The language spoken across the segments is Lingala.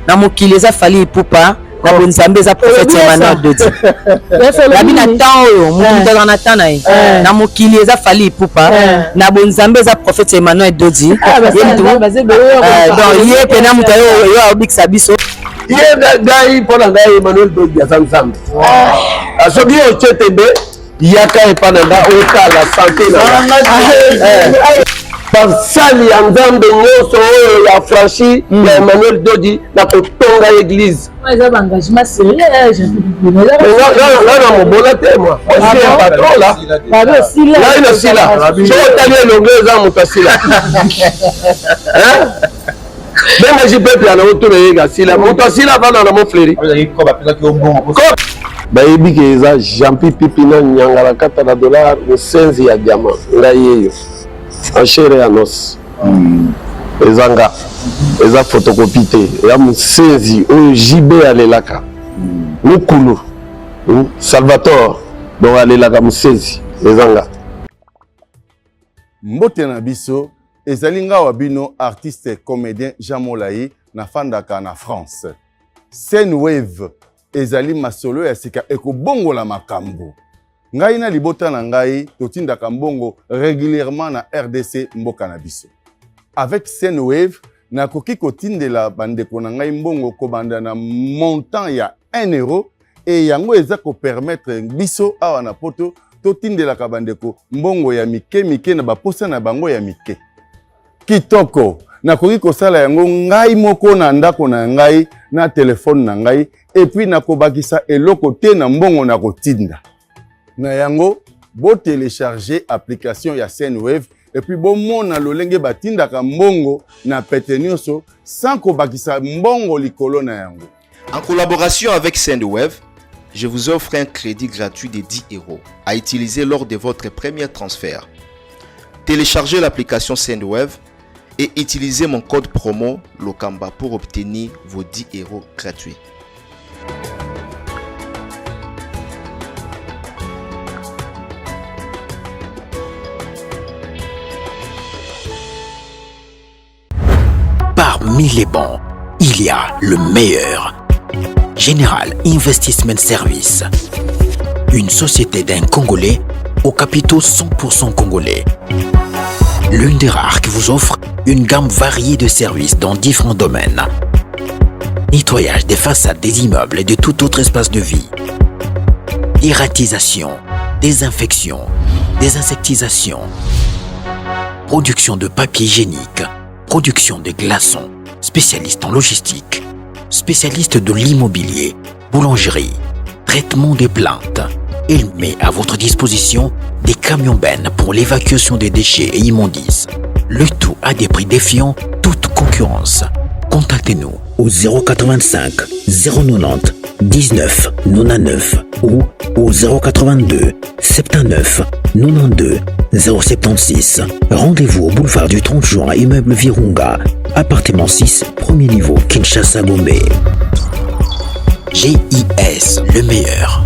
Na mokili eza Fally Ipupa, na oh. bonzambe eza prophète Emmanuel Dodi. Nabi na temps oyo moto moto azala na temps na ye. Eh. Na mokili eza Fally Ipupa, eh. na bonzambe eza prophète Emmanuel Dodi. Ah, eh, donc ye pena moto oyo aobikisa biso. Ye ngai mpo na ngai Emmanuel Dodi aza Nzambe. Ah. Soki otie tembe yaka epa na nga otala sante na nga eh. basali ya nzambe nyonso oyo ya franchi hmm. ya emmanuel dodi na kotonga eglise nga na mobola te moi ah patron la ngai na sila soki otali elongi eza moto asila meme jp piana otuna ye asila moto asila avanda na mofleri bayebi ke eza jampi pipi na nyangala kata na dollar mosenzi ya diamant ngai yeyo enchere ya nos hmm. eza nga eza photocopie te eza mosenzi oyo jb alelaka hmm. mokulu hmm. salvatore donc alelaka mosenzi eza nga Mbote na biso, ezali nga wa bino artiste comedien Jean Molayi, nafandaka na France. Sendwave ezali masolo ya sika ekobongola makambo. Ngai na libota na ngai totindaka mbongo regulierement na rdc mboka na biso. Avec Sendwave, nakoki kotindela bandeko na ngai mbongo kobanda na montant ya 1 euro et yango eza ko permettre biso awa na poto totindelaka bandeko mbongo ya mike mike na baposa na bango ya mike. Kitoko! Nakoki kosala yango ngai moko na ndako na ngai na telefone na ngai et puis nakobakisa eloko te na mbongo nakotinda. Na yango, bo telecharger application ya Sendwave et puis bomona lolenge batindaka mbongo na pete nionso sans kobakisa mbongo likolo na yango. En collaboration avec Sendwave, je vous offre un crédit gratuit de 10 euros à utiliser lors de votre premier transfert. Téléchargez l'application Sendwave et utilisez mon code promo Lokamba pour obtenir vos 10 euros gratuits. Parmi les bons, il y a le meilleur. General Investment Service. Une société d'un Congolais aux capitaux 100% congolais. L'une des rares qui vous offre une gamme variée de services dans différents domaines. Nettoyage des façades des immeubles et de tout autre espace de vie. Dératisation, désinfection, désinsectisation, production de papier hygiénique, production de glaçons, spécialiste en logistique, spécialiste de l'immobilier, boulangerie, traitement des plantes. Il met à votre disposition des camions bennes pour l'évacuation des déchets et immondices. Le tout à des prix défiant toute concurrence. Contactez-nous au 085 090 19 99 ou au 082 79 92 076. Rendez-vous au boulevard du 30 juin, immeuble Virunga, appartement 6, premier niveau, Kinshasa Gombe. GIS, le meilleur.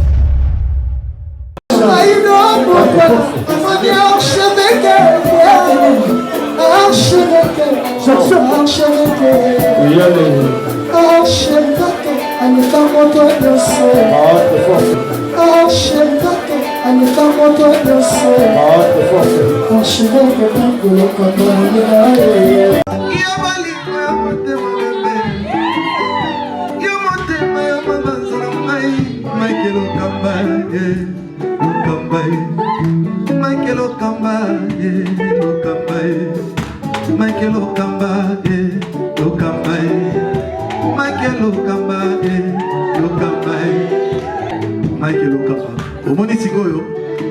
Omoni sikoyo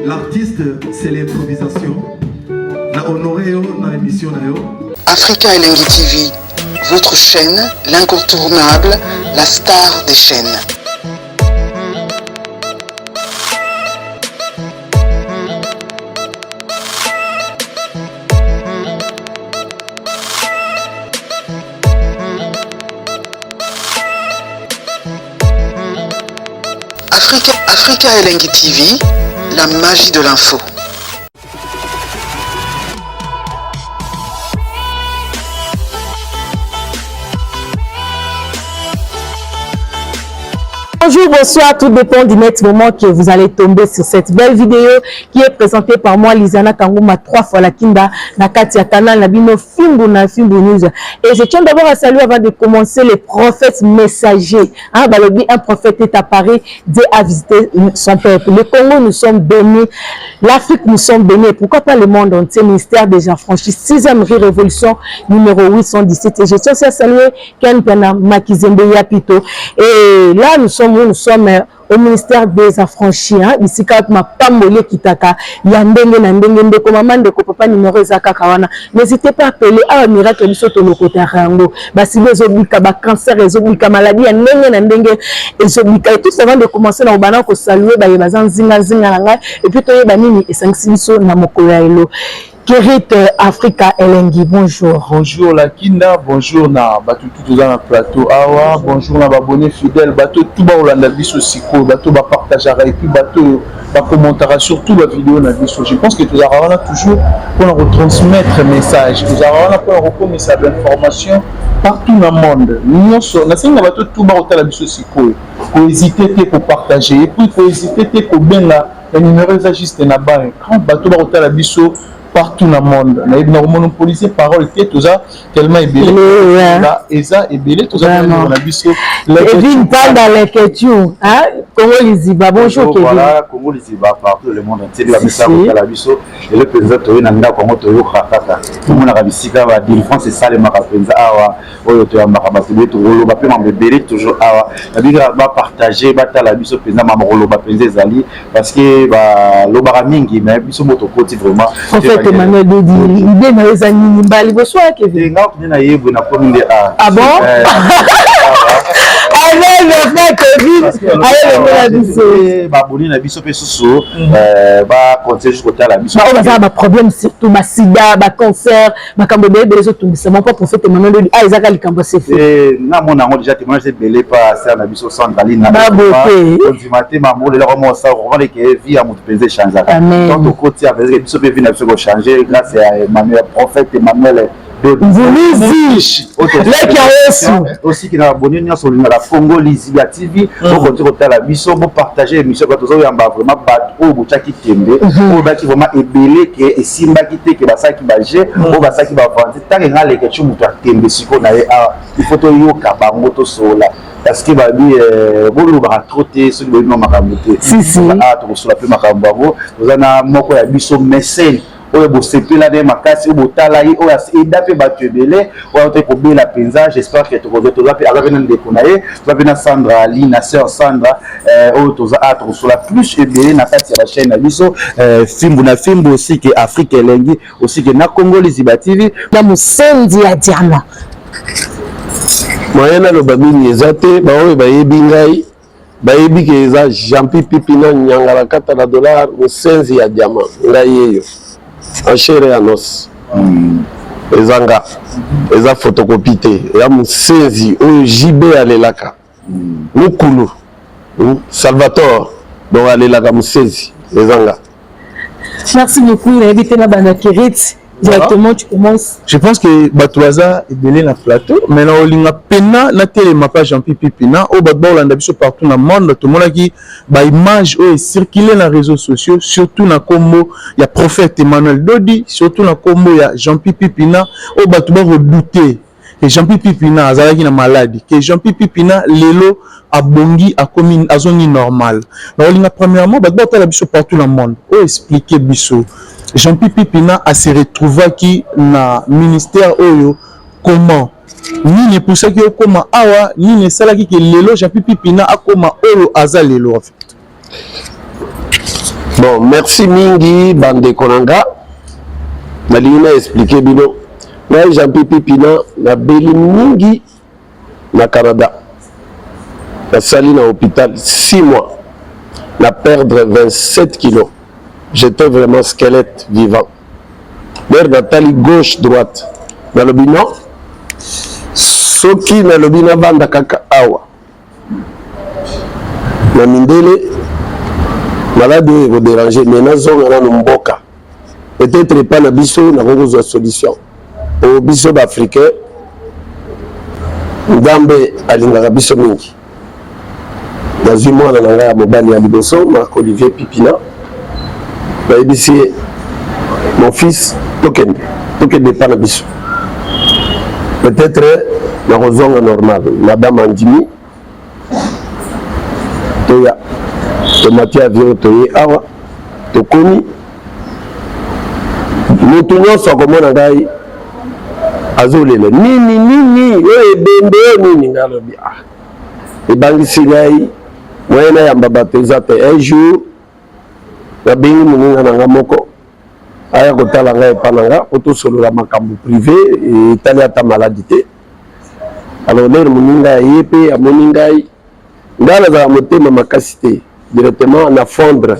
l'artiste c'est l'improvisation na honoré yo na émission na yo. Africa Elengi TV, votre chaîne, l'incontournable, la star des chaînes. Africa, Africa Elengi TV, la magie de l'info. Bonjour, bonsoir, tout dépend du net moment que vous allez tomber sur cette belle vidéo qui est présentée par moi, Lisiana Kanguma, trois fois la Kinda, na kati ya canal, na bino Fimbu na Fimbu News. Et je tiens d'abord à saluer avant de commencer les prophètes messagers. Hein, balobi, un prophète est apparu, Dieu a visité son peuple. Le Congo, nous sommes bénis. L'Afrique, nous sommes bénis. Pourquoi pas le monde entier, ministère des affranchis, 6e révolution numéro 817. Et je tiens aussi à saluer Ken Piana Makizembe Yapito. Et là, nous sommes où nous sommes au ministère des affranchis, hein, bisika mapamboli ekitaka ya ndenge na ndenge. Ndeko mama, ndeko papa, numéro eza kaka wana, n'hésitez pas à appeler. Awa miracle biso tolokotaka yango, basida ezobika, bacancer ezobika, maladie ya ndenge na ndenge ezobika. Et tout avant de commencer na kobanda kosaluer baye baza nzinganzinga na ngai, et puis toyeba nini esangisi biso na mokolo ya lelo. Kerit Africa Elengi, bonjour. Bonjour la Kinda, bonjour na bato tout toza na plateau awa, bonjour na baabonnés fidèle, bato tout baolanda biso sikoyo, bato bapartageaka et puis bato oyo bacommentaka surtout bavideo na biso. Je pense que tozalaka wana toujours mpona kotransmettre message, tozalaka wana mpona kokomisa bainformation partout na monde nyonso. Nasengi na bato tout bakotala biso sikoyo kohésite te kopartage et puis kohésite te kobenga na numéro eza juste na ba écran. Bato bakotala biso partout na monde, nayebi na komonopoliser parole te, toza tellement ebele, eza ebele, toza na biso. Kevin Panda Leketu, Congo Liziba, bonjour Kevin. Voilà, Congo Liziba, partout le monde entier, bamesa kotala biso. Lelo mpenza toye na ndako yango, toyoka kaka, tomonaka bisika badélivrance esalemaka mpenza awa. Oyo toyambaka bato ebele, tokoloba mpe mambo ebele toujours awa. Nabikaka bapartage, batala biso mpenza, mambo koloba mpenza ezali parce que balobaka mingi, mais biso mo tokoti vraiment. Prophète Emmanuel Dodi, idée na yo eza nini? Mbala liboso ya Kevin. Nga okende na ye boye, nakomi nde. Ah bon, amen, frère Kevin ayelongola biso. Baabonnés na biso mpe susu bacontinue juste kotala biso. Baoyo baza na baproblème, surtout basida, bacancer, makambo ebele ebele ezotungisa mpo prophète Emmanuel Dodi a ezaka likambo asefe. Namona yango déjà, témoignage ebele pa sœur na biso Sandraline. Babote. Kondima te mambo lelo koma osala comprendre ke vie ya moto mpenza echangeaka. Donc tokoti avec biso mpe vie na biso kochange grâce ya Emmanuel, prophète Emmanuel. Mvuluzi leki ya Yesu. Osiki na abonné nyonso olingaka Congo Liziba TV, bokonti kotala biso, bopartage émission kwa tozoyamba vraiment bato oyo botiaki tembe, oyo baki vraiment ebele ke esimbaki te, ke basalaki baje oyo basalaki bavandi ntango nga leke ti moto atembe. Sikoyo na ye awa, il faut toyoka bango, tosola, parce que babi bolobaka trop te soki boyebi makambo te. Awa tokosola mpe makambo yango. Toza na moko ya biso mécène oyo bosepela na ye makasi, oyo botala ye, oyo aida mpe bato ebele, oyo aote kobela mpenza. J'espère que tokozwa, toza mpe, aza mpe na ndeko na ye, toza mpe na Sandra Ali, na sœur Sandra oyo toza a tokosola plus ebele na kati ya bachaîne na biso Fimbu na Fimbu, aussi ke Afrique Elengi, aussi ke na Congo Liziba TV. Na mosenzi ya diama. Moyen naloba mingi eza te. Baoyo bayebi ngai bayebi ke eza Jean-Pi Pipi na Nyangala kata na dollar, mosenzi ya diamant. Ngai yeyo en chair et en os, eza nga, eza photocopie te, eza mosenzi oyo JB alelaka mokulu Salvatore, donc alelaka mosenzi, eza nga. Merci beaucoup. Nayebi te na banda Kerit directement, tu commences. Je pense que bato baza ebele na plateau, mais na olinga pena natelema pa Jean Pipi Pina oyo bato baolanda biso partout na monde. Tomonaki baimage oyo ecircule na réseaux sociaux, surtout na nkombo ya prophète Emmanuel Dodi, surtout na nkombo ya Jean Pipi Pina, oyo bato bakodouter ke Jean Pipi Pina azalaki na maladie, ke Jean Pipi Pina lelo abongi, akomi, azongi normal. Na olinga premièrement bato baotala biso partout na monde oyo explique biso Jean Pipi Pina ase retrouvaki na ministère oyo comment, nini epusaki okóma awa, nini esalaki ke lelo Jean Pipi Pina akóma oyo aza lelo en fait. Bon, merci mingi bandeko na nga. Nalingi na explique bino, ngai Jean Pipi Pina nabeli mingi na Canada, nasali na hôpital 6 mois, na perdre 27 kilos, j'étais vraiment squelette vivant. D'ailleurs natali gauche, droite, nalobi non, soki nalobi navanda kaka awa na mindele, maladie oyo ekoderange, mais nazonga nano mboka, peut-être epa na biso nakoki kozwa solution. Po biso baafricain, Nzambe alingaka biso mingi. Nazwi mwana na ngai ya mobali ya liboso, Marc Olivier Pipina, nayebisi ye, mon fils, tokende, tokende epa na biso, peut-être nakozonga normal. Madame andimi, toya, tomati avion, toye awa, tokomi. Moto nyonso akomona ngai azolela nini nini, oyo ebembe oyo nini. Ngai alobi, ah, ebangisi ngai, moyen nayamba bato eza te. Un jour nabengi moninga na ngai moko aya kotala ngai epa na nga po tosolola makambo privé etali ata maladi te. Alors lere moninga aye mpe amoni ngai, ngai nazala motema makasi te, directement na fondre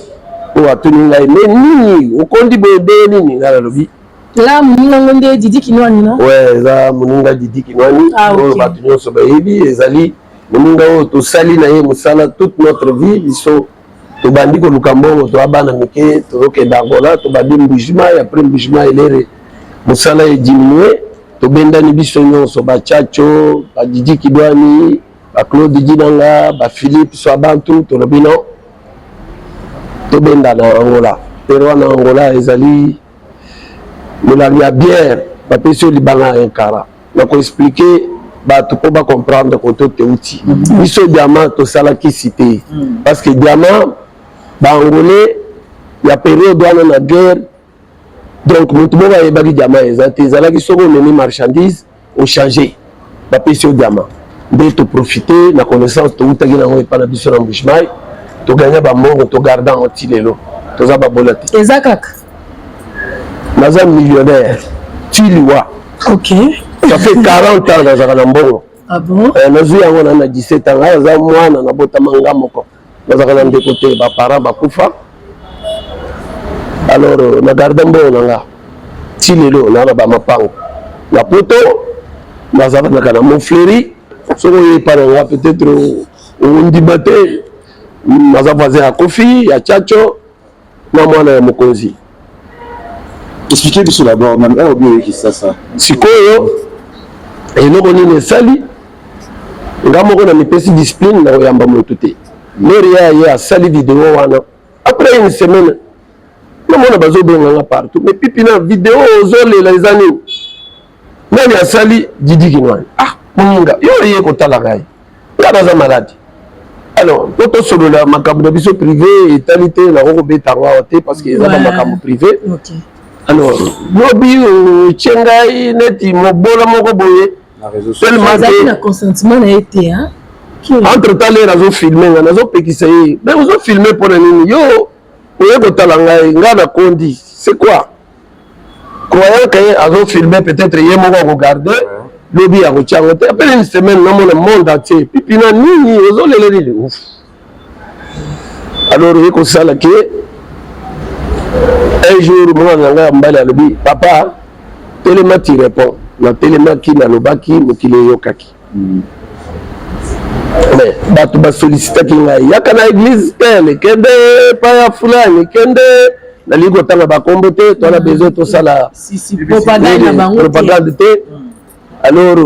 oyo atuni ngai, me nini okondi boye ndenge nini? Ngai nalobi La moninga yango nde Didi Kinwani, non? Ouais, eza moninga Didi Kinwani. Ah, oyo ok. Bato nyonso bayebi, ezali moninga oyo tosali na ye mosala toute notre vie. Biso tobandi koluka mbongo, toa bana mike, tozokende Angola, tobandi Mbujimai, après Mbujimai elere mosala ediminue, tobendani biso nyonso, bachacho, badidi Kidwani, baclaude Dinanga, baphilippe Swabantu, tolobi non, tobenda na Angola. Pero wana Angola ezali molangi ya bière, bapesi yo libanga ya nkara. Na koexplike bato mpo bacomprendre koto teuti. Biso diamant tosalaki cité parce que diamant baangolais ya periode wana na guerre, donc moto moko ayebaki diamant eza te. Ezalaki soki omemi marchandise, ochange, bapesi yo diamant. Nde toprofite na connaissance toutaki nango epai na biso na Mbujimayi, toganya bambongo, togarda yango ti lelo, toza babola te. Eza kaka Naza millionnaire ti liwa. Ça fait 40 ans nazalaka na mbongo. Ah bon? Nazwi yango na 17 ans. Ngai naza mwana nabotama nga moko, nazalaka na ndeko te, baparent bakufa. Alors na garde mbongo na nga ti lelo, naa na bamapango na poto, nazalaka na Montfleury. Soki oye epa na nga, peut-être ondima te, naza voisin ya Kofi, ya Chacho na mwana ya mokonzi. Expliquez biso d'abord nanu oyo obi oyeki sasa. Sikoyo eloko nini esali nga moko na mipesi discipline na koyamba moto te? Lere ya ye asali video wana, après une semaine namona bazobenga nga partout, mais pipi na video ozolela eza nini? Nani asali? Didi Kinwani. Ah, moninga yo oye kotala ngai, nga naza maladi. Alors po tosolola makambo na biso privé etali te, nako kobeta yango awa te parce que eza bamakambo privé. Alors lobi otie ngai neti mobola moko boye tellement Azalaki na consentement na ye te, hein? Entre temps lere azofilme nga, nazopekisa ye, mais ozofilme mpo na nini? Yo oye kotala ngai, ngai nakondi, c'est quoi? Croyant que azofilme, peut-être ye moko akogarde, lobi akotia yango te. Après une semaine namona monde entier, pipi na nini ozolela nini? Ouf. Alors ye kosala ke un jour mwana na ngai ya mobali alobi, papa telema, tu réponds. Natelemaki, nalobaki, mokili eyokaki. Mais bato basolicitaki ngai, yaka na église tele, kende epai ya fulani, kende, nalingi kotanga bakombo te, toana besoin tosala Propagande na bango te. Propagande te. Alors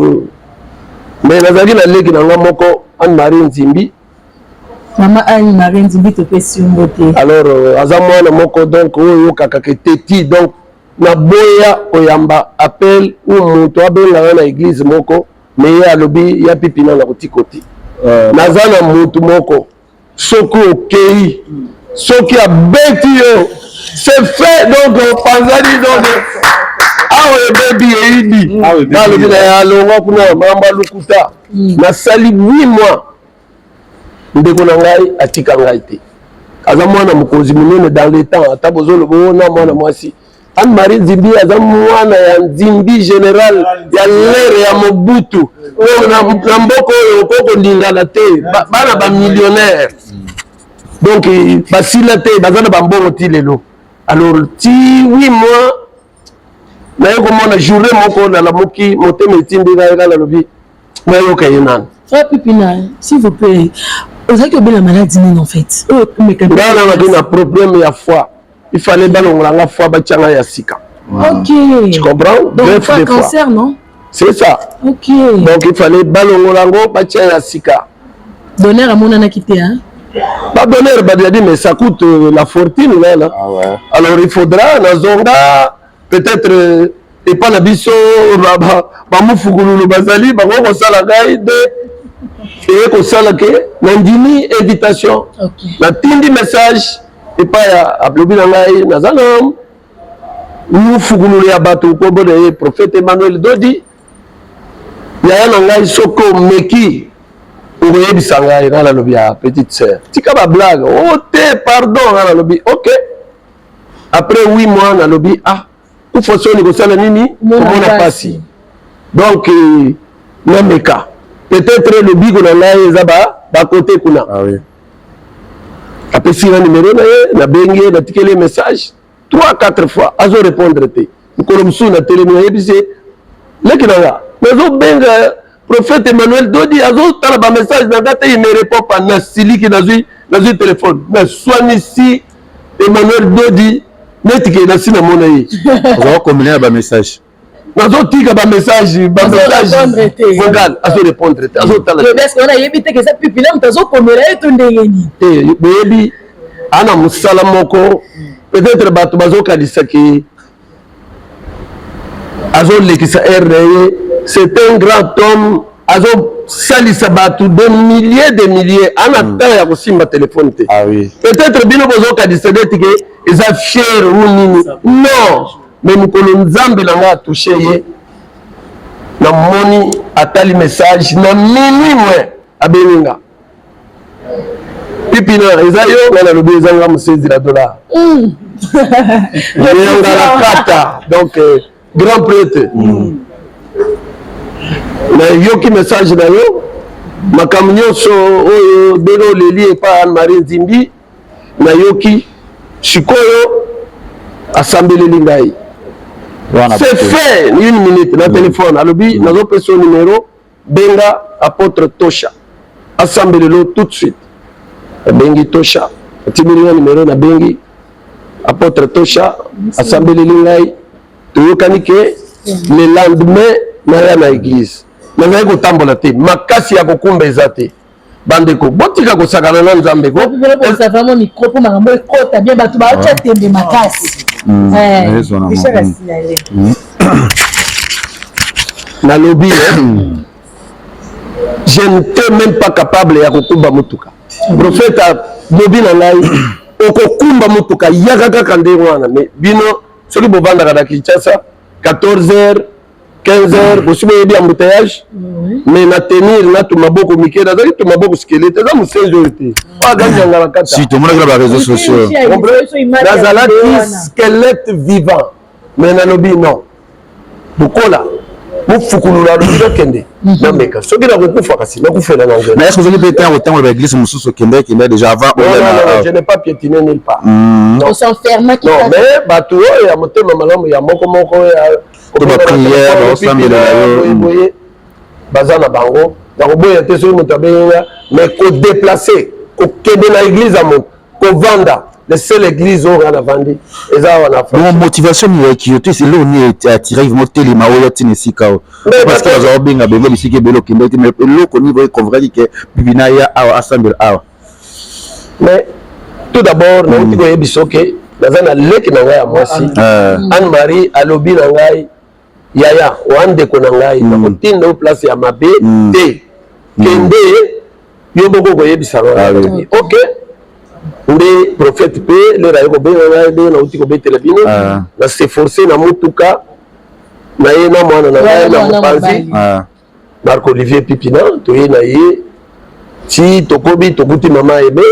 mais nazalaki na leki na nga moko, Anne Marie Nzimbi. Mama Anne Marie Nzimbi, topesi yo mbote. Alors aza mwana moko donc oyo oyokaka ke teti, donc naboya koyamba appel ou moto abenganga na église moko, mais ye alobi ya pipi na nakotika te, naza na motu moko, soki okei, soki abeti yo, c'est fait, donc opanzani, donc awa ebebi, eyidi. Nalobi na ye, alongwa kuna, makambo alukuta. Nasali 8 mois, ndeko na ngai atika ngai te, aza mwana mokonzi monene dans le temps. Ata bozoloba oyo na mwana mwasi Anne Marie Nzimbi, aza mwana ya Nzimbi, général ya lere ya Mobutu. Oyo na mboka oyo okoki kolingana te, bana bamillionnaire, donc basila te, baza na bambongo ti lelo. Alors ti 8 mois naye komona journée moko nalamuki, motema etindi ngai, ngai nalobi nayoka ye nani. Frère Pipina, s'il vous plaît, ozalaki obela maladie nini en fait? Oyo ngai nazalaki na problème ya foie, il fallait balongola nga foie, batia ngai ya sika. Tu comprends? Donc Greffe pas de foie. Cancer, non? C'est ça. Donc il fallait balongola yango, batia ya sika. Donneur amonanaki te, hein? Badonneur badiadi, mais ça coûte la fortune là, là. Ah ouais. Alors il faudra nazonga peut-être epa na biso bamufukululu bazali bango kosala ngai nde eye kosala ke nandimi invitation. Natindi message epai ya alobi na ngai naza na mufukululu ya bato nkombo na ye prophète Emmanuel Dodi, yaya na ngai, soki omeki okoyebisa ngai. Ngai nalobi ya petite sœur, tika bablague o te, pardon. Ngai nalobi ok. Après 8 mois nalobi ah, kufa soni kosala nini, komona pasi, donc nameka peut-être lobiko na ngai eza bakote kuna. Ah oui. Apesi nga numéro na ye, nabengi ye, natikeli ye message 3 4 fois, azo répondre te. Mokolo mosusu natelemi, nayebisi ye leki na nga, nazobenga prophète Emmanuel Dodi, azotala bamessage na nga te, il me répond pas. Nasiliki, nazwi téléphone, naswanisi Emmanuel Dodi neti ke nasi namona ye. Ozala kombine na bamessage. Nazotika bamessage, bamessage vocal, azorépondre te, azotala. Nayebi te eza pipi na moto azokomela ye to ndenge nini. Te, boyebi ana mosala moko, peut-être bato bazokanisaki azolekisa heure na ye. C'est un grand homme, azosalisa bato de milliers de milliers, ana temps ya kosimba telefone te. Ah oui. Peut-être bino bozokanisa neti ke eza fier ou nini, non. Mais mokolo Nzambe na ngai atouche ye, namoni atali message na minuit moins, abengi nga: "Pipina, eza yo?" Ngai nalobi: "Eza nga, mosenzi na dollar na kata." Donc grand prêtre, nayoki message na yo, makambo nyonso oyo ndenge oleli epa Anne Marie Nzimbi, nayoki. Sikoyo asambeleli ngai, c'est fait une minute na téléphone. Alobi: "Nazopesa yo numéro, benga apôtre Tosha, asambelelo tout de suite." Abengi Tosha, atindeli nga numéro, nabengi apôtre Tosha, asambeleli ngai, toyokani ke le lendemain naya na église. Nazali kotambola te, makasi ya kokumba eza te. Bandeko, botika kosakana na Nzambe ko. Vraiment micro mpo makambo ekota bien, bato baotya tembe makasi. Richard asignale. Nalobi, je n'étais même pas capable ya kokumba motuka. Prophète alobi na ngai: "Okokumba motuka, yaka kaka ndenge wana." Mais bino soki bovandaka na Kinshasa, 14 heures, 15 heures, bosi boyebi embouteillage. Mais na tenir na tu maboko mike, nazali tu maboko squelette, eza mosenzi oyo te oyo aganyangala kata. Si tomonaki na baréseaux sociaux. Nazalaki squelette vivant, mais nalobi non, lokola mofukulula alobi nakende, nameka, soki nakokufa kasi nakufela na nzela. Mais est ce que ozali mpe ntango otangola baéglise mosusu, okende kende déjà avant? Non, non, non, je n'ai pas piétiné nulle part. Non, mais bato oyo ya motema malamu ya moko moko ya To baprière baosambelela yo. Boye baza na bango, nakoboya te soki moto abengi nga. Mais kodéplacer, kokende na église ya moto, kovanda, le seul église oyo nga navandi eza awa na Bon, motivation nini yo te, eloko nini attiraki vraiment telema oyo atina esika oyo? Parce que bazala kobenga benga bisika ebele, okendaki te, mais eloko nini boye convaincre ke Bibina ya awa, asambela awa? Mais tout d'abord nauti koyebi soki naza na leki na ngai ya mwasi Anne Marie, alobi na ngai: "Yaya wa ndeko na ngai, nakotinda yo place ya mabe te, kende yo moko koyebisa ngai." Ok, nde prophète mpe lere aye kobenga ngai, ndenge nauti kobetela bino, na s'efforce na motuka na ye na mwana na ngai na mopanzi Marc Olivier Pipina, toye na ye ti tokobi, tokuti mama Ebe,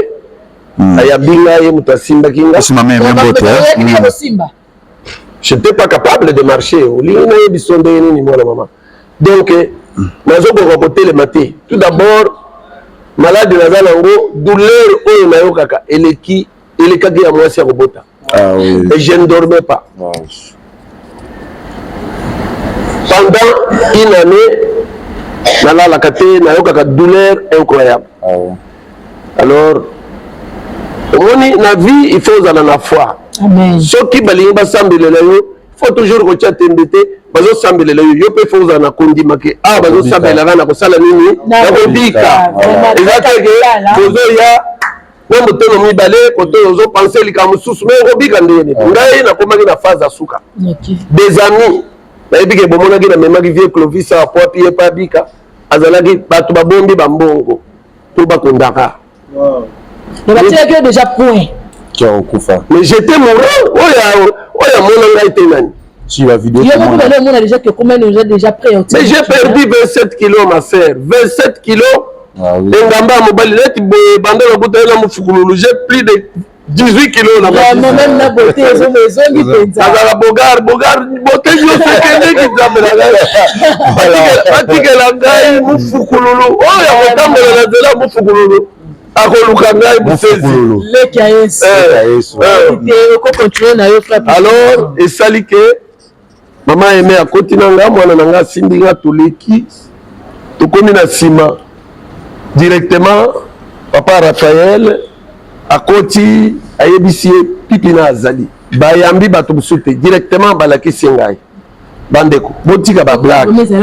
ayambi ngai, ye moto asimbaki nga. J'étais pas capable de marcher, olingi nayebi so ndenge nini, mwana mama. Donc nazokoka kotelema te. Tout d'abord maladi naza nango, douleur oyo nayokaka eleki, elekaki ya mwasi ya kobota. Ah, oui. Et je ne dormais pas pendant une année, nalalaka te, nayokaka douleur incroyable. Ah, oui. Alors omoni, na vie il faut ozala na foi. Soki balingi basambelela yo, faut toujours kotia tembe te. Bazosambelela yo, yo mpe faut ozala na kondima ke awa bazosambelaka na kosala nini, na kobika. Eza te ke bozoya. Na motema mibale kote oyo ozopense likambo mosusu, me okobika ndenge nini? Ngai nakomaki na phase ya suka. Des amis nayebi ke bomonaki, namemaki vieux Clovis awa po api ye mpe abika, azalaki bato babombi bambongo mpo bakundaka. Batielaki yo déjà point. Okufa. Mais j'étais mourant. Oyo oyo amona ngai te nani? Sur la vidéo. Yo moko bale omona déjà que combien déjà déjà prêt. Mais j'ai perdu 27 kilos ma sœur, 27 kilos. Ah oui. Engamba ya mobali neti boye banda nakuta ye na mofukululu, j'ai plus de 18 kilos na Vraiment même na beauté ezongi mpenza. Azala bogar bogar, beauté nyonso ekendeki. Nzambe na ngai, batikela ngai mofukululu oyo ya kotambola na nzela. Mofukululu akoluka ngai mosezi. Leki ya Yesu te, okocontinue na yo frère. Alors esali ke mama Aime akoti na nga, mwana na nga asimbi nga, toleki, tokomi na nsima directement. Papa Raphaël akoti, ayebisi ye Pipina azali. Bayambi bato mosusu te, directement balakisi ngai. Bandeko, botika bablague, botika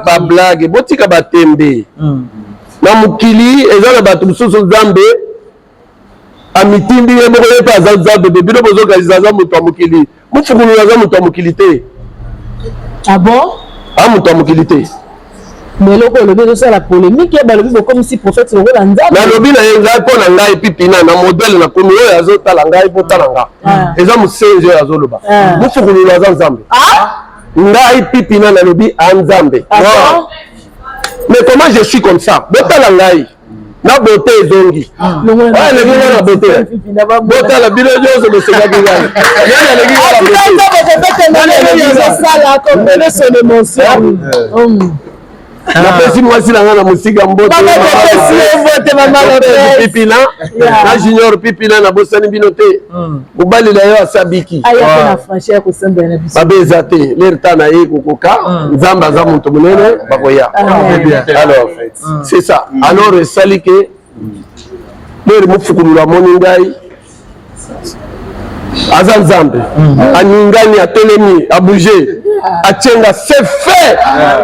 bablague, botika batembe. Na mokili eza na bato mosusu Nzambe amitindi ye moko, ye mpe aza Nzambe. Be bino bozokanisa aza moto ya mokili. Mofukululu aza moto ya mokili te. Ah bon? A moto ya mokili te. Mais eloko olobi ezosala polémique, balobi bokomisi prophète lokola Nzambe. Nalobi na ye, ngai mpo na ngai Pipina na modèle nakomi oyo azotala ngai, mpo tala nga, eza mosenzi oyo azoloba mofukululu aza Nzambe. Ngai Pipina nalobi a Nzambe. Mais comment je suis comme ça? Botala ngai na beauté ezongi, oyo aleki ngai na beauté. Botala bino nyonso bosekaki ngai, nani aleki ngai na beauté? Napesi mwasi na ngai na mosika mbote, Pipina na Junior Pipina. Nabosani bino te, mobali na yo asabiki babe eza te lere ta na ye kokoka. Nzambe aza moto monene, bakoya. Alors c'est ça. Alors esali ke lere mofukululu amoni ngai aza Nzambe, aningani, atelemi, abouge, atienga, c'est fait.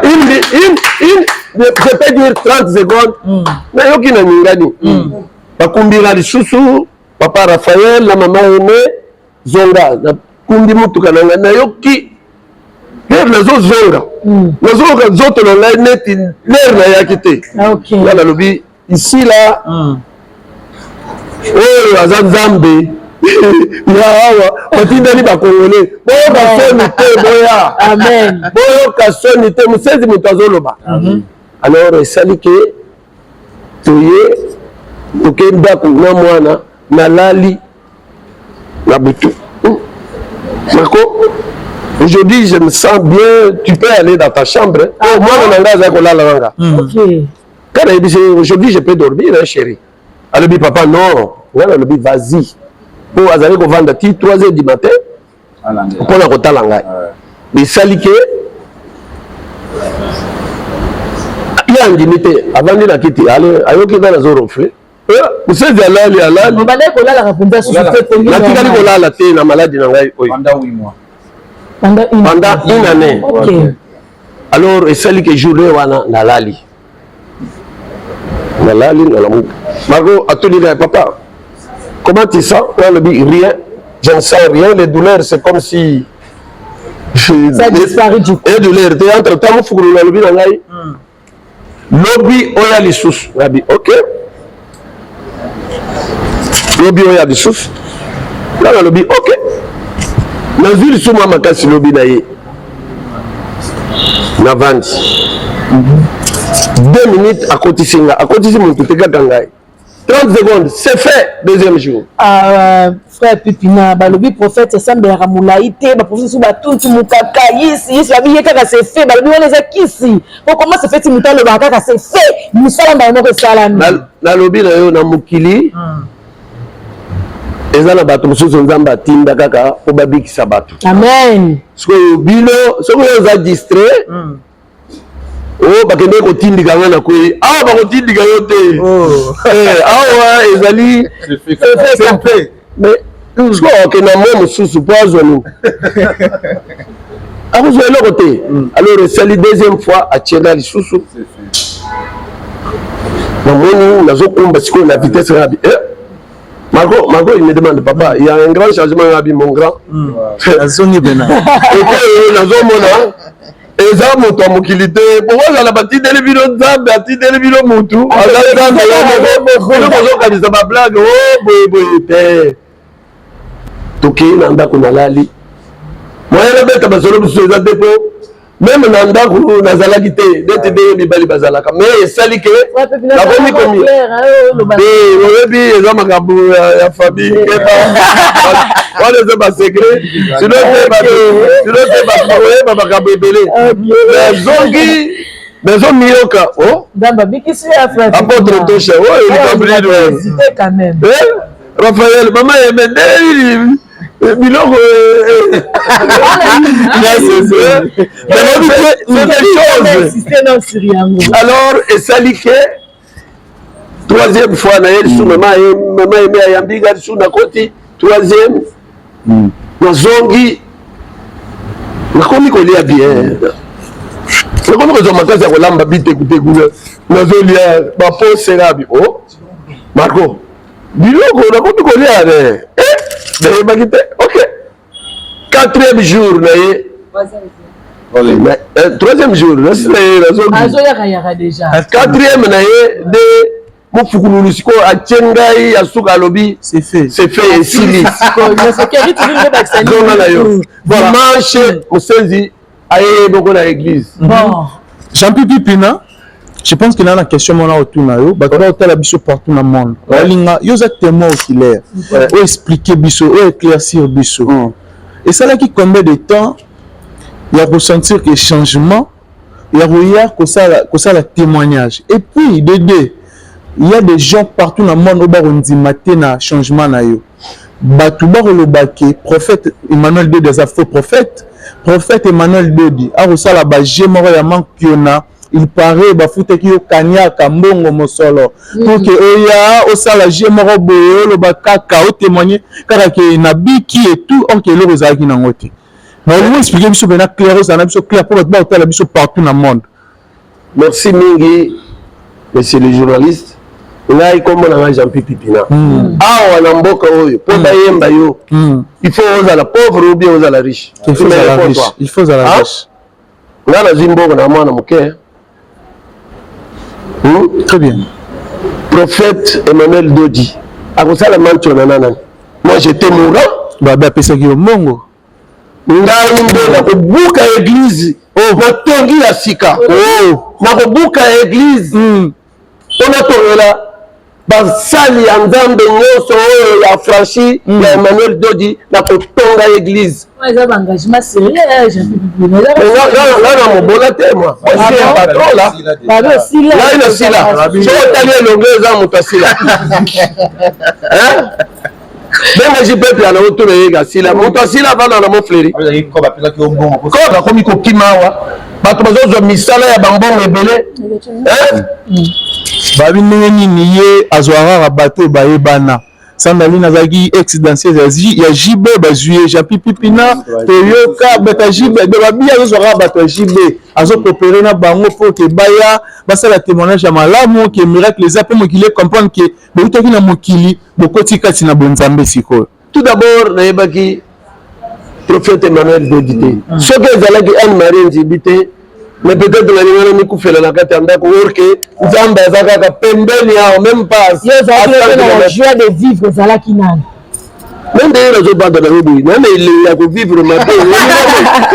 Une, une, une, je peux dire 30 secondes, nayoki na ningani, bakumbira lisusu papa Raphaël na mama Aime. Zonga, nakumbi motuka na ngai, nayoki lere nazozonga, nazoyoka nzoto na ngai neti lere nayaki te. Nga nalobi ici la oyo aza Nzambe ya awa batindani bakongole. Boyoka soni te, boya, boyoka soni te, mosenzi moto azoloba. Alors esali ke toye, toke ndako na mwana, nalali na butu. Marco, aujourd'hui je me sens bien, tu peux aller dans ta chambre. Oh, mwana na ngai azali kolala na nga. Quand nayebisi, aujourd'hui je peux dormir, hein, chéri. Alobi, papa, non. Ngai nalobi, vas-y, mpo azali kovanda ti 3 heures du matin mpona kotala ngai. Esali ke ye andimi te, avandi na kiti, ayoki ngai nazo ronfle. Mosenzi alali, alali. Natikali kolala te na maladi na ngai oyo pendant une année. Alors esali ke journée wana nalali, nalali, nalamuka, Marco atuni ngai, papa, comment tu sens? Nalobi, rien, je ne sens rien, les douleurs c'est comme si ça disparu du coup. Et douleur te. Entre temps mofukululu alobi na ngai, lobi oya lisusu. Nabi, ok, lobi oya lisusu. Nga nalobi, ok. Nazwi lisusu mwa makasi, lobi na ye, navandi 2 minutes, akotisi nga, akotisi motu te, kaka ngai, 30 secondes, c'est fait, deuxième jour. Ah, frère Pipina, balobi prophète esambelaka molai te, baprophète mosusu batuntu mokaka yisi yisi, babi ye kaka c'est fait. Balobi wana eza kisi po comment c'est fait ti moto alobaka kaka c'est fait, mosala mbala moko esalami. Nalobi na yo, na mokili eza na bato mosusu Nzambe atinda kaka mpo babikisa bato. Amen. Sikoyo bino, soki oyo oza distrait, oyo bakendeki kotindika nga na kwei awa, bakotindika yo te. Awa ezali mais sikoyo akenda mwa mosusu mpo azwa nini? Akozwa eloko te. Alors esali deuxième fois, atienga lisusu. Namoni nazokumba sikoyo na vitesse rabi. Eh? Marco, Marco, il me demande, papa, il y a un grand changement, Rabi, mon grand. Nazongi pena. Et puis, nazomona, eza moto ya mokili te bokozala batindeli bino nzambe atindeli bino mutu aza nzambe bino bozokanisa bablage o oh, boye boye te tokei na ndako nalali moyen nabeta masolo mosusu eza te mpo meme na ndako nazalaki te neti ndenge mibali bazalaka mais esali ke nakomi komi oyebi eza makambo ya famille keba wana eza basecret sino te sino te bato bakoyeba makambo ebele nazongi nazomiyoka oh? apotre tosha oyo likambo nini oyo Raphaël, mama yeme nini biloko alors esali ke troisième fois na ye lisusu mama mama yeme ayambi nga lisusu nakoti troisième nazongi nakomi kolia bien nakomi kozwa makasi ya kolamba bitekuteku nazolia baposerabi o oh, marco biloko nakomi kolia ne eh, nayebaki te ok quatrième jour na ye eh, troisième jour nasi na ye nazoyakayaka quatrième na ye nde mofukululu sikoyo atie ngai ya suka alobi c'est fait esili zonga na yo dimanche mosenzi aye moko na église bon. Jean Pipi Pina je pense que na na question mona otuna yo bato baotala biso partout na monde balinga yo oza témoin oculaire oyo expliquer biso oyo éclaircir biso mm. esalaki combien de temps ya kosentir que changement ya koya kosala kosala témoignage et puis de deux il y a des gens partout na monde oyo bakondima te na changement na yo Batu bakoloba ke prophète Emmanuel Dodi aza faux prophète. Prophète Emmanuel Dodi akosala ba jeux moko ya mankiona il paraît bafutaki yo kaniaka mbongo mosolo mm. pour que oya osala jeu moko boye oloba kaka otémoigne kaka ke nabiki et tout or ke eloko ezalaki nango te na olingi expliquer biso mpena clair ozala na biso clair mpo bato bakotala biso partout na monde Merci mingi monsieur le journaliste. Ngai kombo na ngai Jean-Pierre Pipina. Mm. Awa na mboka oyo po mm. bayemba yo. Mm. Il faut ozala pauvre ou bien ozala riche. Il faut ozala riche. Il faut ozala ah? riche. Ngai nazwi mbongo na mwana moke. Hmm? Très bien. Prophète Emmanuel Dodi akosala mantiona na nani? Moi j'étais mourant. Babe apesaki yo mbongo. Ngai nde nakobuka eglise oh. Natongi ya sika oh. Nakobuka eglise mpo mm. natongela basali ya Nzambe nyonso oyo ya franchi mm. ya Emmanuel Dodi, nakotonga eglise nga na mobola te mwa ya patron la ngai na sila soki otali elongo eza moto asila benga JP Piana otuna ye asila moto asila avanda na Montfleury ko bakomi kokima awa bato bazozwa misala ya bambongo ebele babi ndenge nini ye azwa kaka bato oyo bayebana Sandaline azalaki ex danseuse ya JB bazwi ye Jean Pipina toyoka bato ya JB babi azozwa kaka bato ya JB azokopere na bango mpo ke baya basala témoignage ya malamu ke miracle eza mpo mokili ecomprendre ke boutaki na mokili bokoti kati na bonzambe sikoyo. Tout d'abord nayebaki prophète Emmanuel Dodi te mm. soki ezalaki Anne Marie Nzibi te mais peut-être nalinga na mikufela na kati ya ndako or ke Nzambe aza kaka pembeni awa même pas joie de vivre ezalaki nani me ndenge nazobanda nango boye na na elengi ya kovivre mabe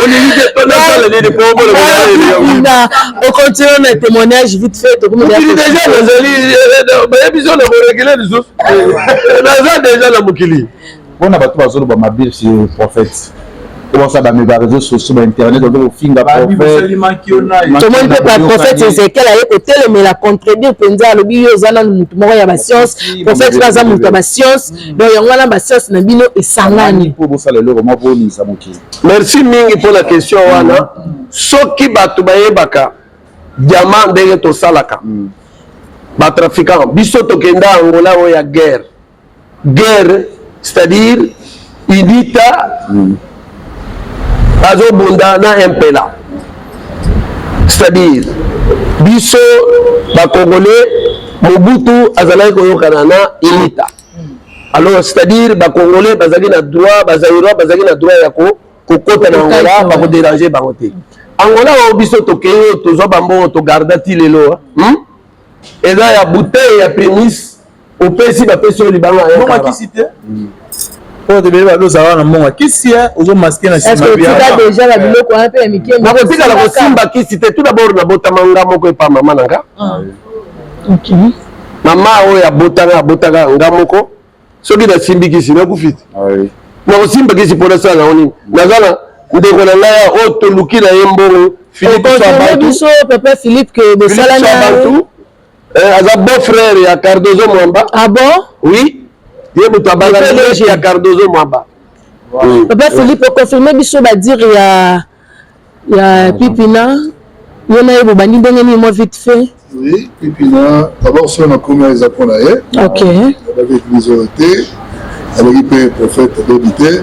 olingi te to nasala nini po omona ocontinue na témoignage vite fait mokili deja nazali bayebi so na koregele lisusu naza deja na mokili mpona bato bazoloba mabe sur prophète obasa ba ba réseaux sociaux ba internet bazo kofinga prophète tomoni mpe ba prophète Ezekiel aye kotelemela contredire mpenza alobi yo oza nanu motu moko ya bascience prophète mpe aza moto ya bascience donc yango wana bascience na bino esangani mpo bosala eloko moko boningisa mokili merci mingi mpo na question wana soki bato bayebaka diamant ndenge tosalaka mm. batrafiquant biso tokenda angola oyo ya guerre guerre c'est-à-dire unita mm. azobunda na mpela c'est-à-dire biso bacongolais Mobutu azalaki koyokana na Unita. Alors c'est-à-dire ba Congolais bazalaki na droit, ba Zaïrois bazalaki na droit ya ko kokota na Angola, bako déranger bango te. Angola oyo biso tokei oyo tozwa bambongo togarda ti lelo, hmm? Eza ya bouteille ya primis opesi bapesi oyo libanga ya mbongo kisi te oyo tebele balozala na mbongo kisi ozo maske na sima deja ba biloko wana mpe ya mike. Nakotikala kosimba kisi te. Tout d'abord nabotama nga moko epa mama na nga. Mama oyo abotanga abotaka nga moko. Soki nasimbi kisi nakufi te. Nakosimba kisi mpo nasala yango nini? Naza na ndeko na ngai oyo toluki na ye mbongo, Philippe biso papa Philippe ke bosala na aza beau frère ya Cardozo Mwamba. Ah bon? Oui. Ye moto abala leki ya Cardozo Mwamba. Papa Philippe, oconfirme biso badire ya Pipina, yo na ye bobandi ndenge nini, mwa vite fait? Oui, Pipina, d'abord soki nakomi eza mpo na ye. Nabaki église oyo te, nabaki mpe prophète Dodi te.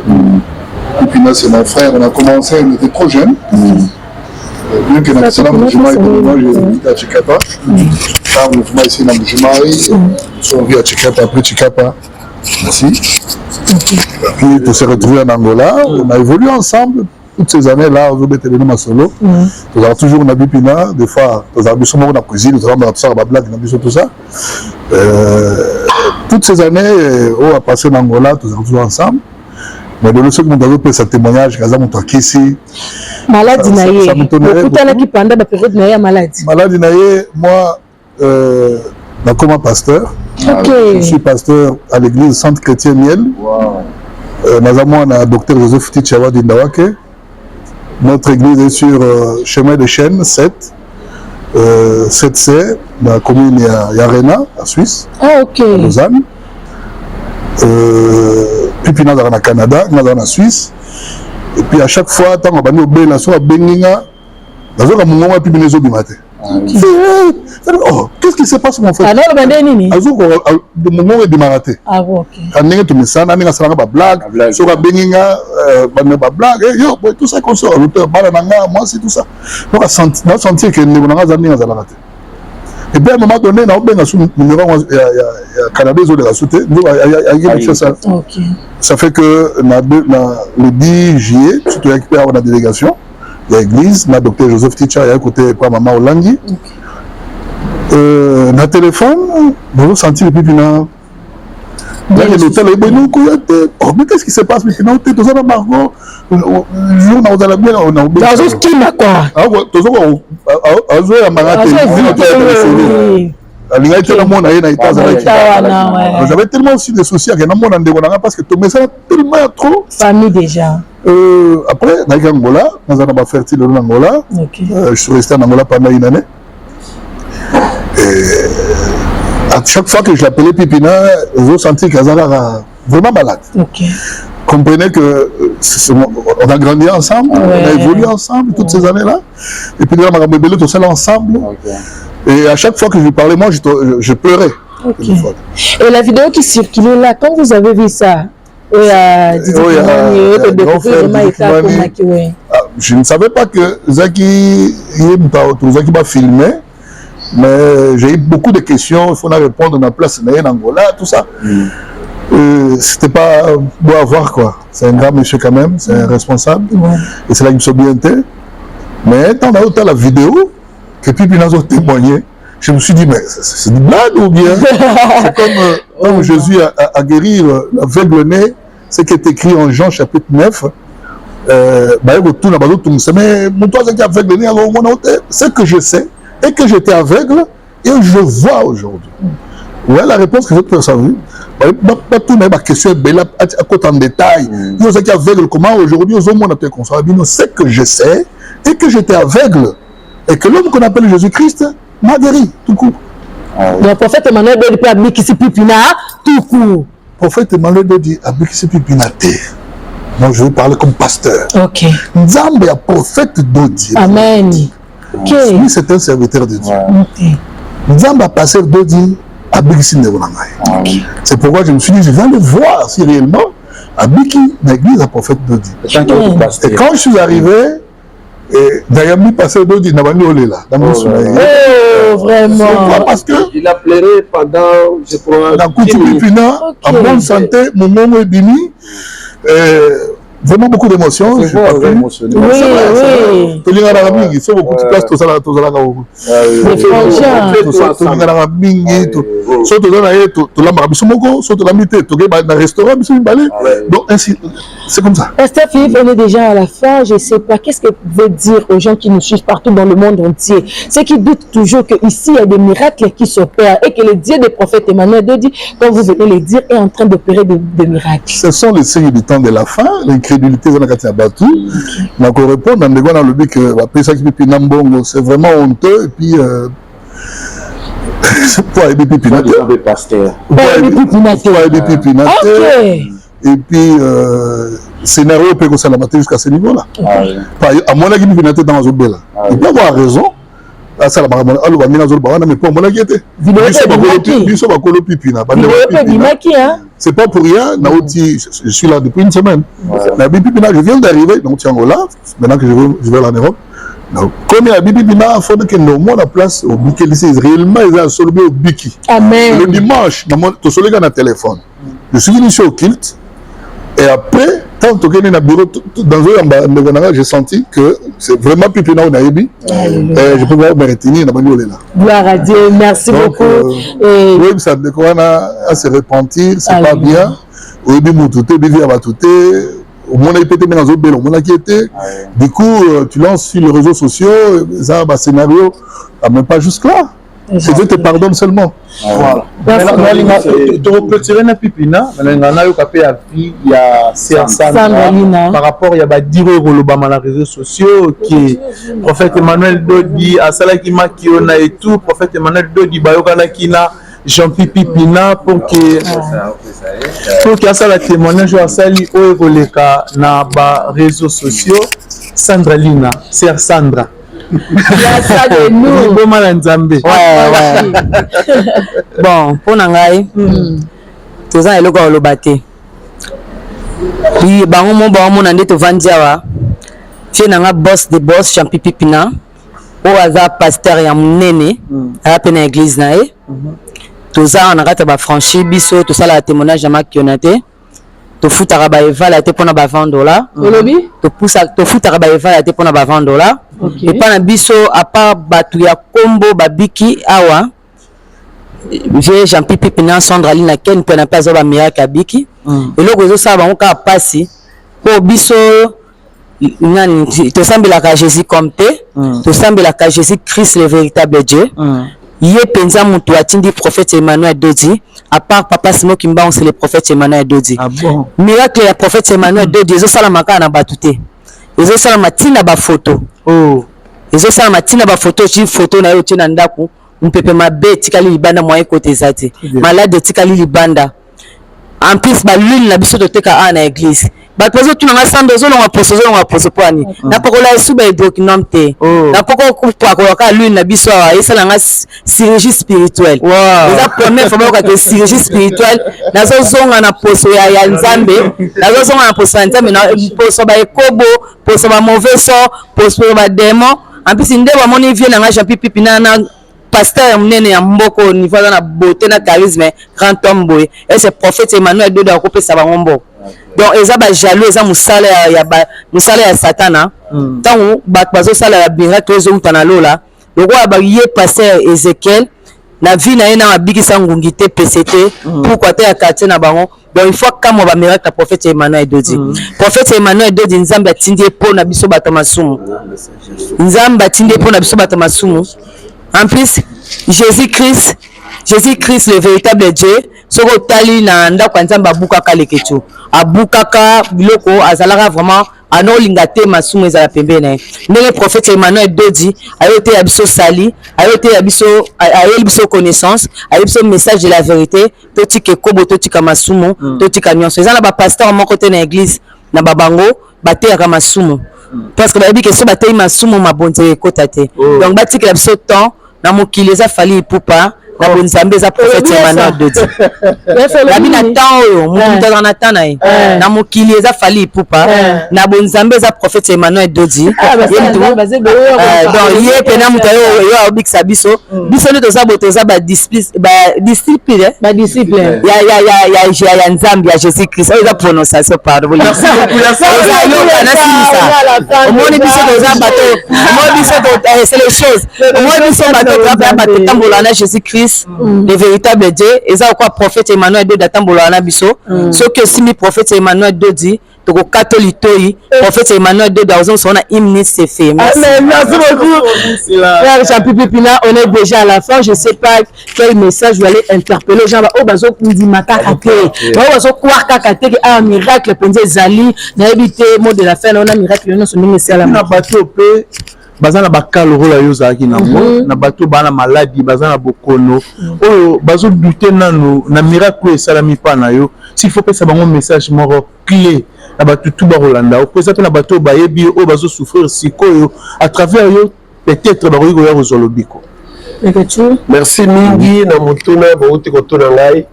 Pipina, c'est mon frère, on a commencé, on était trop jeune. Bien que na Mbujimayi, moi j'habite à Tshikapa. Faire mouvement ici na Mbujimayi, on vit à Tshikapa, après Tshikapa. Merci. Puis on s'est retrouvé en Angola, on a évolué ensemble toutes ces années-là, ozobetela masolo. Tozala toujours na Bipina, des fois tozala biso moko na cuisine, tozala tosala bablague na biso, tout ça. Toutes ces années oyo apassé na Angola, tozala toujours ensemble. Mais lelo soki moto azopesa témoignage aza moto akisi. Maladi na ye, okutanaki pendant bapériode na ye ya maladi? Maladi na ye, moi nakoma pasteur. Je suis pasteur à l'église Centre Chrétien Miel. Naza mwana docteur Joseph Ticha Wadindawake. Notre église est sur chemin de Chêne 7, 7C, dans la commune ya Yarena, en Suisse. Ah, ok. À Lausanne. Puis nazalaka na Canada, nazalaka na Suisse. Et puis à chaque fois ntango abandi obela, so abengi nga, nazoka mongongo ya Pipina ezobima te. Oh, qu'est-ce qui se passe, mon frère? Aloba nde nini? Azoka mongongo ebimaka te. Ah, ok. Ka ndenge tomesana, ndenge asalaka bablague, soki abengi nga bame bablague, yo boye, tout ça consort, bana na nga mwasi, tout ça. Donc nasentir ke ndeko na nga aza ndenge azalaka te. Et puis à un moment donné, naobenga su numéro ya Canada, ezoleka su te, ayaki ça. Ça fait que na le 10 juillet, surtout toyaki mpe awa na délégation ya église na docteur Joseph Ticha, ya côté pa mama Olangi. Na téléphone nazosentir pipi na nani lotala ye boye, nokoya te. Oh, mais qu'est-ce qui se passe maintenant te? Toza na Margot, jour na kozala bien. Azokima quoi. Azoyambanga te, alingaki te namona ye na eta azalaki. J'avais tellement aussi de soucis ake namona ndeko na nga parce que tomesana tellement ya trop. Famille déjà. Après nayaki Angola, naza na bafertile lelo na Angola. Je suis resté en Angola pendant une année. Et à chaque fois que je l'appelais Pipina, je sentis qu'Azala vraiment malade. Comprenez que on a grandi ensemble, on a évolué ensemble toutes ces années-là. Et puis, nous tout ça ensemble. Et à chaque fois que je lui parlais, moi, je pleurais. Et la vidéo qui circulait là, quand vous avez vu ça, je ne savais pas que Zaki Zaki m'a filmé, mais j'ai eu beaucoup de questions, il faut répondre na place na Angola, tout ça. C'était pas beau à voir, quoi. C'est un grand monsieur quand même, c'est un responsable. Et c'est là qu'il me bien été. Mais tant on a la vidéo, que puis il a témoigné, je me suis dit, mais c'est une blague ou bien? C'est comme Jésus a guéri l'aveugle né, ce qui est écrit en Jean chapitre 9. Mais qui aveugle né, ce que je sais, et que j'étais aveugle, et je vois aujourd'hui. Ouais, la réponse que j'ai perçue, pas tout, mais ma question est belle, à côté en détail. Nous sommes aveugle, comment aujourd'hui, aux hommes, on a ce que je sais, et que j'étais aveugle, et que l'homme qu'on appelle Jésus-Christ m'a guéri, tout court. Donc, prophète Emmanuel Dodi abikisi Pipina, tout court. Prophète Emmanuel Dodi abikisi Pipina te. Moi, je vais parler comme pasteur. Nzambe ya prophète Dodi. Amen. Lui, c'est un serviteur de Dieu. Nzambe a pasteur Dodi abikisi ndeko na ngai. C'est pourquoi je me suis dit, je viens de voir si réellement abiki na église ya prophète Dodi. Et quand je suis arrivé, et d'ailleurs, mi pasteur Dodi na bandi olela na miso na ye. Oh, vraiment. Pourquoi? Parce que il a pleuré pendant, je crois, nakuti Pipina en bonne santé, mongongo ebimi. Vraiment beaucoup d'émotions. C'est bon, émotionné. Oui, oui. Tolinganaka mingi, so bokuti place tozalaka tozalaka tolinganaka mingi, so toza na ye tolambaka biso moko, so tolambi te tokei na restaurant biso mibale, donc ainsi c'est comme ça. Pasteur Philippe, on est déjà à la fin. Je ne sais pas, qu'est-ce que vous pouvez dire aux gens qui nous suivent partout dans le monde entier, ceux qui doutent toujours qu'ici, il y a des miracles qui s'opèrent et que le Dieu des prophètes Emmanuel Dodi, comme vous venez le dire, est en train d'opérer des miracles. Ce sont les signes du temps de la fin, l'incrédulité eza na kati ya bato. Na korépondre na ndeko wana alobi ke bapesaki pipi na mbongo, c'est vraiment honteux. Et puis po ayebi pipi na te, po ayebi pipi na te. Et puis scénario mpe ekosalama te jusqu'à ce niveau là. Amonaki pipi na te ntango azobela, il peut avoir raison asala makambo aloba ndenge azoloba wana, mais mpo amonaki ye te. Biso bakolo pipi na bandeko, c'est pas pour rien. Nauti, je suis là depuis une semaine na bipipi na, je viens d'arriver nauti Angola. Maintenant que je vais en Europe, comme ya bipipi na faut nakende omona place obikelisi réellement, eza solo bi obiki. Amen. Le dimanche tosoleka na téléphone, je suis venu ici au culte et après tant tokende na bureau dans oyo ndeko na nga, j'ai senti que c'est vraiment pipi na oyo nayebi, je peux pas me retenir, na bandi olela. Gloire à Dieu, merci beaucoup. Oyebisa ndeko wana à se repentir, c'est pas bien. Oyebi motu te, oyebi vie ya bato te, omonaki mpe te ndenge azobela, omonaki ye te. Du coup tu lances sur les réseaux sociaux, eza bascénario, même pas jusque là. Que Dieu te pardonne seulement. Voilà. Tokoclôturer na pipina, nalinga nayoka mpe ya vie ya sœur Sandra par rapport ya badires oyo kolobama na réseaux sociaux ke prophète Emmanuel Dodi asalaki makiona et tout. Prophète Emmanuel Dodi bayokanaki na Jean-Pi Pipina pour que asala témoignage oyo asali oyo ekoleka na baréseaux sociaux. Sandra Lina, sœur Sandra, liboma na Nzambe. Bon, mpo na ngai toza na eloko ya koloba te. Bango mo baomona nde tovandi awa. Fie na nga, boss de boss Champi Pipina, oyo aza pasteur ya monene, aza mpe na église na ye. Toza awa na kati ya bafranchi. Biso tosalaka témoignage ya makiona te, tofutaka baevala te mpona ba 20 $. Olobi? Tofutaka baevala te mpona ba 20 $. Epa na biso, à part bato ya kombo babiki awa, vie Jean-Pi Pipina, Sandra Lina, Ken mpe na mpe azwa bamiracle, abiki. Eloko ezosala bango kaka mpasi mpo biso nani tosambelaka Jésus comme te, tosambelaka Jésus Christ le véritable Dieu. Ye mpenza moto atindi prophète Emmanuel Dodi. À part papa Simon Kimbangu, c'est le prophète Emmanuel Dodi. Ah bon? Miracle ya prophète Emmanuel Dodi ezosalama kaka na bato te, ezosalama ntina bafoto. Oh. Ezosalama ntina bafoto. Oti foto na ye, otie na ndako, mopepe mabe etikali libanda, moyen ekota eza te, malade etikali libanda. En plus bahuile na biso toteka awa na église, bato bazotuna nga: "Sandra, ozolongwa poso, ozolongwa poso mpo ani?" Napakola esu ba hydroquinone te, napakopakola kaka l'huile na biso awa, esala nga chirurgie spirituelle. Eza première fois bayokaka chirurgie spirituelle. Nazozonga na poso ya Nzambe, nazozonga na poso ya Nzambe, na poso baekobo, poso ba mauvais sort, poso badémon. En plus nde bamoni vie na nga Jean Pipipi na pasteur ya monene ya mboka, niveau aza na beauté na charisme, grand homme boye, ese prophète Emmanuel Dodo akopesa bango mboko. Donc eza bajaloux, eza mosala ya, mosala ya Satana. Ntango bato bazosala ya miracle ezowuta na lola, lokola baye pasteur Ezekiel na vie na ye na abikisa ngungi te, pese te, pourquoi te ya quartier na bango. Donc il faut kamwa bamiracle ya prophète Emmanuel Dodi. Prophète Emmanuel Dodi, Nzambe atindi ye mpo na biso bato masumu. Nzambe atindi ye mpo na biso bato masumu. En plus Jésus Christ, Jésus Christ le véritable Dieu, soki otali na ndako ya Nzambe, abukaka leketu, abukaka biloko, azalaka vraiment anolinga te masumu ezala pembeni na ye. Ndenge prophète Emmanuel Dodi aye oteya biso sali, aye oteya biso, ayeli biso connaissance, ayeli biso message de la vérité: totika ekobo, totika masumu, totika nyonso. Eza na bapasteur moko te na église na babango bateyaka masumu, parce que bayebi ke so bateyi masumu, mabonzi ekota te. Donc batikela biso temps na mokili. Eza Fally Ipupa. Na bonzambe eza prophète Emmanuel Dodi. Nabi na temps oyo mutu mutu azala na temps na ye. Na mokili eza Fally Ipupa. Na bonzambe eza prophète Emmanuel Dodi. Ye mutu donc ye pena mutu ayo yo abikisa biso. Biso nde toza boye toza ba disciples ba disciples ba disciples ya ya ya ya ya ya Nzambe ya Jésus Christ. Oyo eza prononciation pardon. Eza yoka nasilisa. Omoni biso toza bato omoni biso c'est les choses. Omoni biso bato toza bato totambola na Jésus Christ le véritable Dieu. Eza kwa prophète Emmanuel Dodi atambola na biso. Soki osimbi prophète Emmanuel Dodi tokokata litoyi. Prophète Emmanuel Dodi azongisa na hymne c'est fait. Merci. Amen. Merci beaucoup. Frère Jean-Pierre Pipina, on est déjà à la fin. Je sais pas quel message vous allez interpeller. Jean, oh, bazo ndima kaka te. Ba bazo croire kaka te que un miracle penze zali na éviter mot de la fin on a miracle non son ndenge sala. Na bato pe baza na bakalo lokola yo ozalaki nango, na bato baa na maladi, baza na bokono oyo bazodute nanu na miracle oyo esalami mpa na yo. S'il faut pesa bango message moko clé na bato tu bakolanda yo, po eza mpe na bato oyo bayebi yo oyo bazosouffrir sikoyo à travers yo, peut-être bakoki koya kozwa lobiko. Merci mingi na motuna bouti kotuna ngai.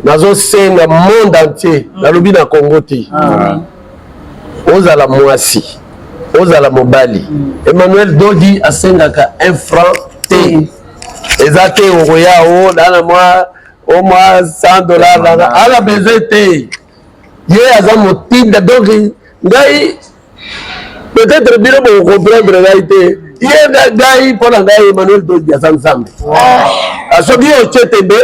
Nazosenga monde entier, nalobi na Congo te, ozala mwasi ozala mobali, Emmanuel Dodi asengaka un franc te. Eza te okoya o na mwa o mwa 100 dollars na ala besoin te. Ye aza motinda, donc ngai peut-être bino bokocomprendre ngai te. Ye ngai mpo na ngai Emmanuel Dodi aza Nzambe. Soki otie tembe,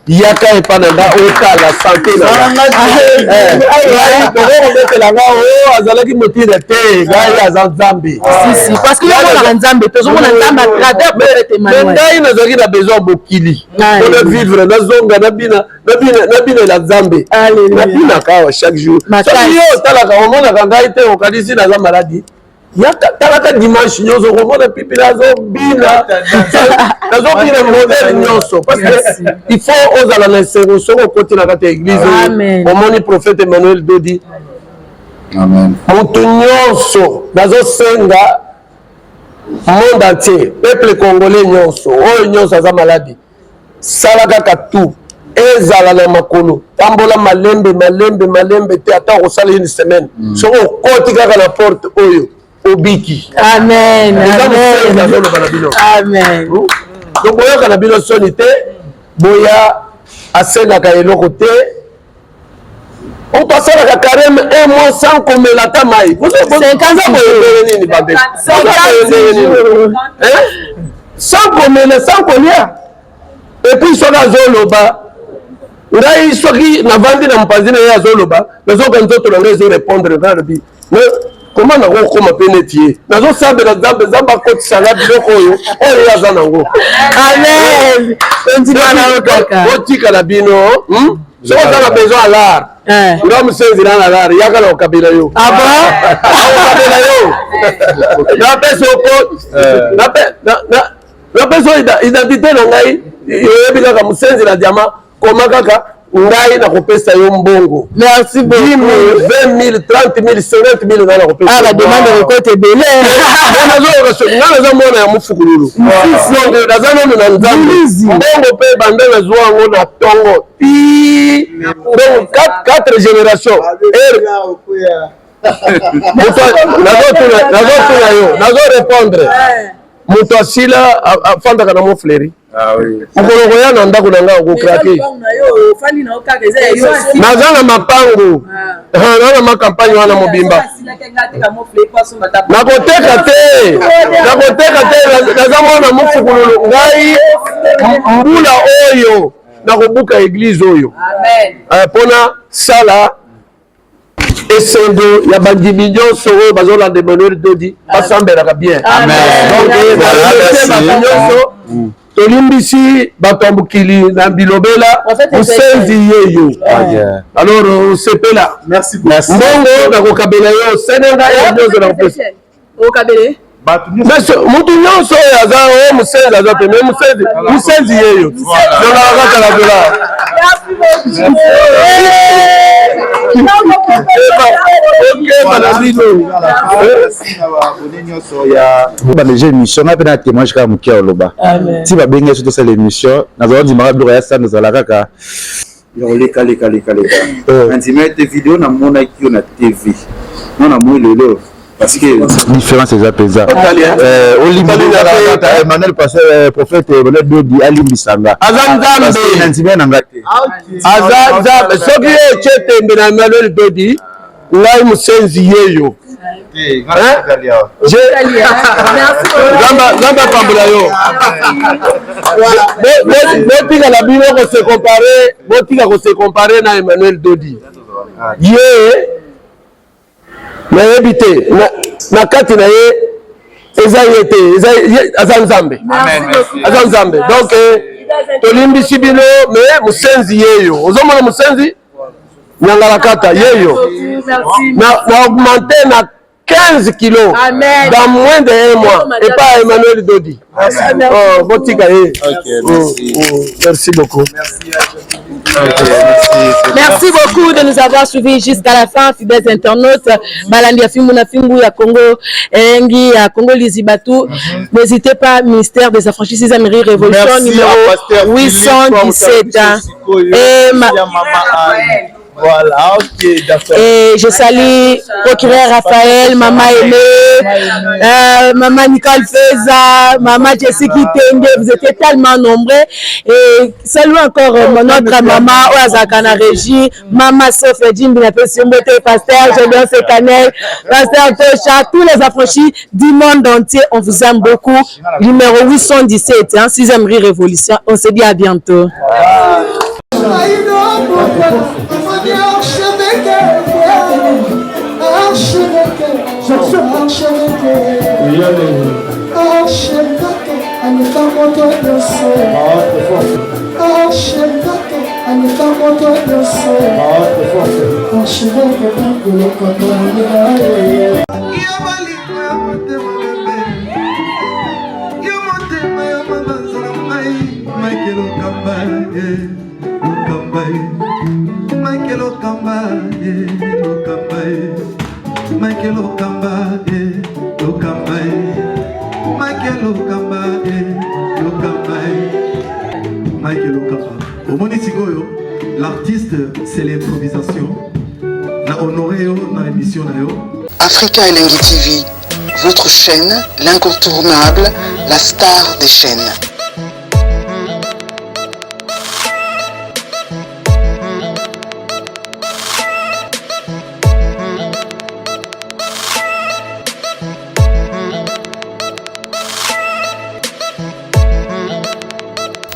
yaka epa na nga otala sante na ngai. Tokokobetela nga o azalaki motinda te, ngai aza Nzambe. Parce que yomonaka Nzambe, tozomona Nzambe à travers prophète Emmanuel. Ngai nazalaki na besoin mokili mpona vivre, nazonga nabina nabinela Nzambe, nabinaka awa chaque jour. Soki yo otalaka omonaka ngai te, okanisi naza maladi, yaka talaka dimanche nyonso okomona pipi nazobina, nazobina modèle nyonso, parce que il faut ozala na esengo soki okoti na kati ya église oyo omoni prophète Emmanuel Dodi. Moto nyonso nazosenga, monde entier, peuple congolais nyonso oyo nyonso aza maladi, sala kaka tout ezala na makolo, tambola malembe malembe malembe te, ata okosala une semaine, soki okoti kaka na porte oyo, obiki. Amen. Eza mosenzi azoloba na bino. Amen. Donc boyoka na bino soni te, boya, asengaka eloko te. Moto asalaka carême un mois sans komela ata mai, boza boyendenge nini? Bandeko, boyendenge nini? Sans komela, sans kolia. Et puis soki azoloba, ngai soki navandi na mopanzi na ye azoloba, nazoka nzoto na ngai ezorépondre. Ngai alobi, koma nakokoma mpe neti ye, nazosambela Nzambe, Nzambe akotisa nga biloko oyo oyo ye aza nango. Amen. Botika na bino. Soki oza na besoin ya lar, nga mosenzi na na lar, yaka na kokabela yo, akokabela yo, napesa yo po napesa yo identité na ngai. Oyebi kaka mosenzi na diama, koma kaka ngai nakopesa yo mbongo. Merci beaucoup. 10 000, 20 000, 30 000, 50 000, ngai nakopesa. Ah, bademande ekota ebele. Ngai naza mwana ya mofukululu, donc naza nano na Nzambe. Mbongo mpe banda nazwa yango na ntongo ti, donc 4 génération. Nazotuna yo, nazorépondre. Moto asila afandaka na Mont-Fleury, mokolo koya na ndako na ngai okokrake. Naza na mapangu, naza na macampagne wana mobimba, nakoteka te, nakoteka te. Naza mwana mofukululu. Ngai mbula oyo nakobuka église oyo mpona sala esengo ya bandimi nyonso oyo bazolanda Emmanuel Dodi, basambelaka bien. Donc bato nyonso, tolimbisi bato ya mokili na bilobela. Mosenzi yeyo, alors osepela mbongo nakokabela yo, sene ngai nyonso nakopesa. Mutu nyonso oyo aza oyo mosenzi aza te, mais mosenzi, mosenzi yeyo, nalaka kaka na dola. Okeba na bino. Bamege émission nga mpe na témoignage kaka moke ya oloba ti babengi biso tosala émission nazala ndimaka biloko ya sando ozala kaka ya koleka leka leka leka nandima ete video namonaki yo na tv nga namoni lelo parce que différence eza mpenza olimbisa Emmanuel pasteur prophète Emmanuel Dodi alimbisa nga aza nzambe nandima na nga te aza nzambe soki ye etie tembe na Emmanuel Dodi ngai musenzi yeyo nzambe apambola yo botika na bino kose compare botika kose compare na emmanuel dodi ye nayebi te na kati na ye eza ye te aza nzambe aza nzambe donc eh, tolimbisi bino me mosenzi yeyo ozomona mosenzi nyangalakata yeyo na, na augmente na 15 kilos Amen. dans moins de un mois et pas Emmanuel Dodi. Oh, botika ye. Okay, merci. Mm, mm, merci beaucoup. Merci, okay, merci. merci beaucoup de nous avoir suivis jusqu'à la fin, fidèles internautes. Balandi ya Fimbu na Fimbu ya Congo Engi ya Congo Lizibatu. Mm -hmm. N'hésitez pas, ministère des Affranchis Amérique Révolution merci numéro 817. Et ma... Voilà, ok, d'accord. Et je salue procureur Raphaël, Maman Aimée, euh, Maman Nicole Feza, Maman Jessie Kitenge, vous étiez tellement nombreux. Et salut encore euh, notre maman, Oazakana Régie, Maman Sophie Jimbi, Pasteur Gédéon Sekanel, Pasteur Tosha, tous les affranchis du monde entier, on vous aime beaucoup. Numéro 817, hein, 6e rue Révolution. On se dit à bientôt. Omoni sikoyo l'artiste c'est l'improvisation na honoré yo na émission na yo. Africa Elengi TV, votre chaîne, l'incontournable, la star des chaînes.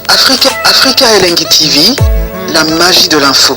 Africa, Africa Elengi TV, la magie de l'info.